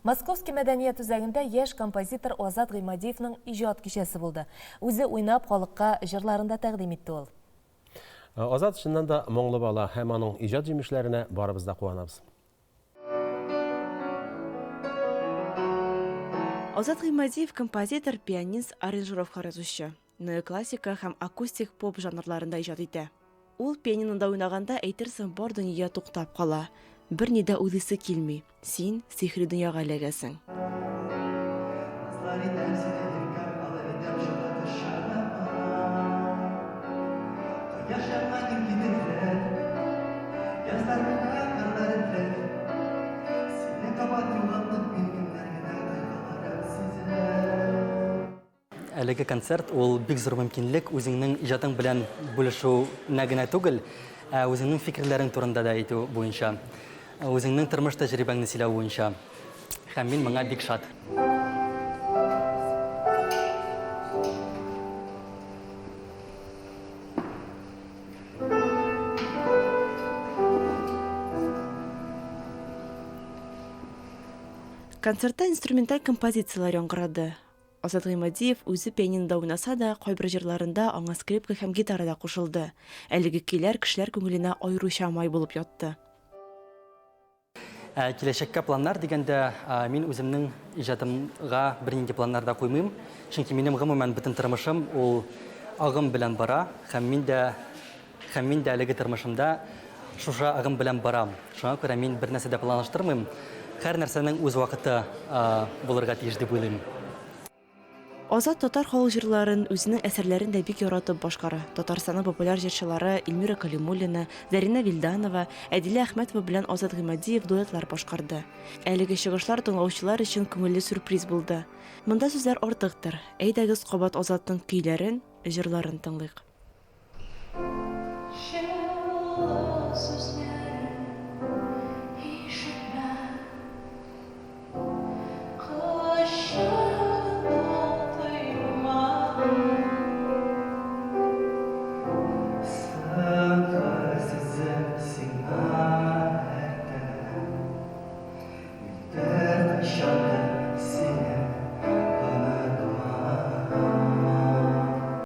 Московский мәдәният үзәгендә яшь композитор Азат Гыймадиевның иҗат кичәсе булды. Үзе уйнап, халыкка җырларын да тәкъдим итте ул. Азат чыннан да моңлы бала һәм аның иҗат җимешләренә барыбыз да куанабыз. Азат Гыймадиев композитор, пианист, аранжировкалар язучы. Неоклассика һәм акустик поп жанрларында иҗат итә. Ул пианинода уйнаганда, әйтерсең, бар дөнья туктап кала. Берни дә уйлыйсы килми. Син сихри дөньяга эләгәсең. Әлеге концерт ул бик зур мөмкинлек үзеңнең иҗатың белән бүлешүенә генә түгел, ә үзеңнең фикерләрең турында да әйтү буенча, үзеңнең тормыш тәҗрибәңне сөйләү буенча. Һәм мин моңа бик шат. Концертта инструменталь композицияләр яңгырады. Азат Гыймадиев үзе пианинода уйнаса да, кайбер җырларында аңа скрипка һәм гитара да кушылды. Әлеге көйләр кешеләр күңеленә аеруча май булып ятты. Ә киләчәккә планнар дигәндә, мин үземнең иҗатымга бернинди планнар да куймыйм. Чөнки минем гомумән бөтен тормышым ул агым белән бара һәм мин дә Һәм мин дә әлеге тормышымда шушы агым белән барам. Шуңа күрә мин бер нәрсә дә планлаштырмыйм. Һәр нәрсәнең үз вакыты булырга тиеш дип уйлыйм. Азат татар халык җырларын, үзенең әсәрләрен дә бик яратып башкара. Татарстанның популяр җырчылары Эльмира Калимуллина, Зәринә Вилданова, Әдилә Әхмәтова белән Азат Гыймадиев дуэтлар башкарды. Әлеге чыгышлар тыңлаучылар өчен күңелле сюрприз булды. Монда сүзләр артыктыр. Әйдәгез, кабат Азатның көйләрен, җырларын тыңлыйк.